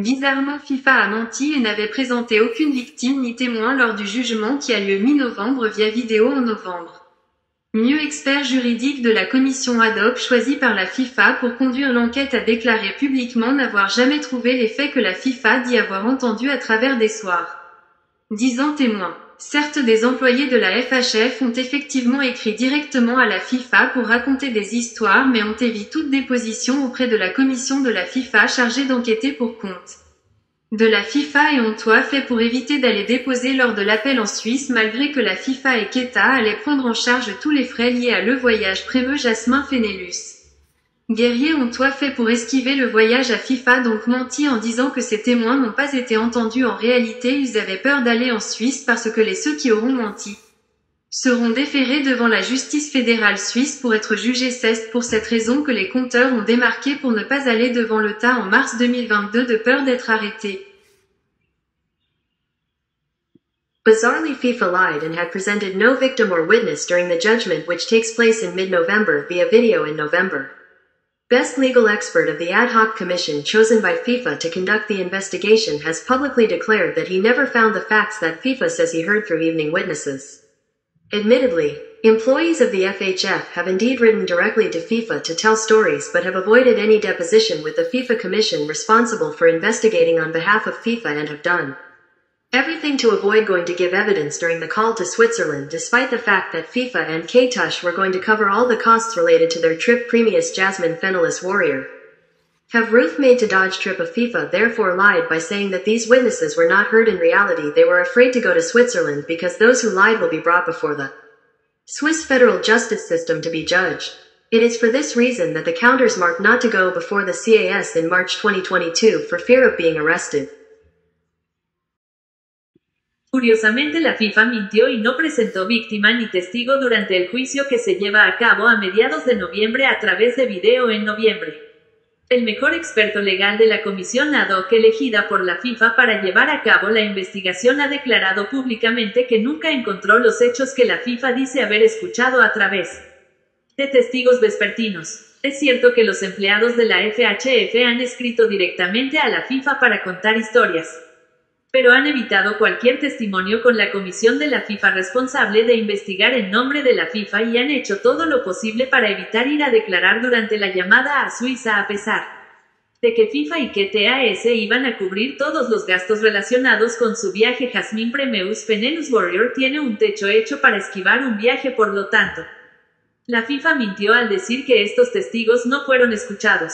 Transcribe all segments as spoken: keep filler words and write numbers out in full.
Bizarrement, FIFA a menti et n'avait présenté aucune victime ni témoin lors du jugement qui a lieu mi-novembre via vidéo en novembre. Mieux, expert juridique de la commission ad hoc choisie par la FIFA pour conduire l'enquête a déclaré publiquement n'avoir jamais trouvé les faits que la FIFA dit avoir entendus à travers des soirs disant témoins. Certes, des employés de la F H F ont effectivement écrit directement à la FIFA pour raconter des histoires, mais ont évié toute déposition auprès de la commission de la FIFA chargée d'enquêter pour compte de la FIFA et ont tout fait pour éviter d'aller déposer lors de l'appel en Suisse, malgré que la FIFA et Keta allaient prendre en charge tous les frais liés à le voyage, prémeut Jasmin Fenelus. Guerrier ont tout fait pour esquiver le voyage à FIFA, donc menti en disant que ces témoins n'ont pas été entendus. En réalité, ils avaient peur d'aller en Suisse parce que les ceux qui auront menti seront déférés devant la justice fédérale suisse pour être jugés. C'est pour cette raison que les compteurs ont démarqué pour ne pas aller devant le tas en mars deux mille vingt-deux de peur d'être arrêtés. Bizarrely, FIFA lied and had presented no victim or witness during the judgment, which takes place in mid-November via video in November. Best legal expert of the ad hoc commission chosen by FIFA to conduct the investigation has publicly declared that he never found the facts that FIFA says he heard through evening witnesses. Admittedly, employees of the F H F have indeed written directly to FIFA to tell stories but have avoided any deposition with the FIFA commission responsible for investigating on behalf of FIFA and have done everything to avoid going to give evidence during the call to Switzerland, despite the fact that FIFA and Keta were going to cover all the costs related to their trip, premeus Jasmin Fenelus Warrior. Have Ruth made to dodge trip of FIFA, therefore lied by saying that these witnesses were not heard. In reality, they were afraid to go to Switzerland because those who lied will be brought before the Swiss federal justice system to be judged. It is for this reason that the counters marked not to go before the C A S in March twenty twenty-two for fear of being arrested. Curiosamente, la FIFA mintió y no presentó víctima ni testigo durante el juicio que se lleva a cabo a mediados de noviembre a través de video en noviembre. El mejor experto legal de la comisión ad hoc elegida por la FIFA para llevar a cabo la investigación ha declarado públicamente que nunca encontró los hechos que la FIFA dice haber escuchado a través de testigos vespertinos. Es cierto que los empleados de la F H F han escrito directamente a la FIFA para contar historias, pero han evitado cualquier testimonio con la comisión de la FIFA responsable de investigar en nombre de la FIFA y han hecho todo lo posible para evitar ir a declarar durante la llamada a Suiza a pesar de que FIFA y Keta iban a cubrir todos los gastos relacionados con su viaje. Jasmin Premeus Fenelus Warrior tiene un techo hecho para esquivar un viaje, por lo tanto, la FIFA mintió al decir que estos testigos no fueron escuchados.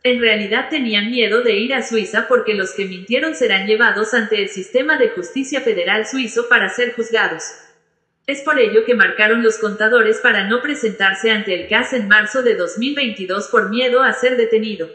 En realidad tenían miedo de ir a Suiza porque los que mintieron serán llevados ante el sistema de justicia federal suizo para ser juzgados. Es por ello que marcaron los contadores para no presentarse ante el cas en marzo de dos mil veintidós por miedo a ser detenido.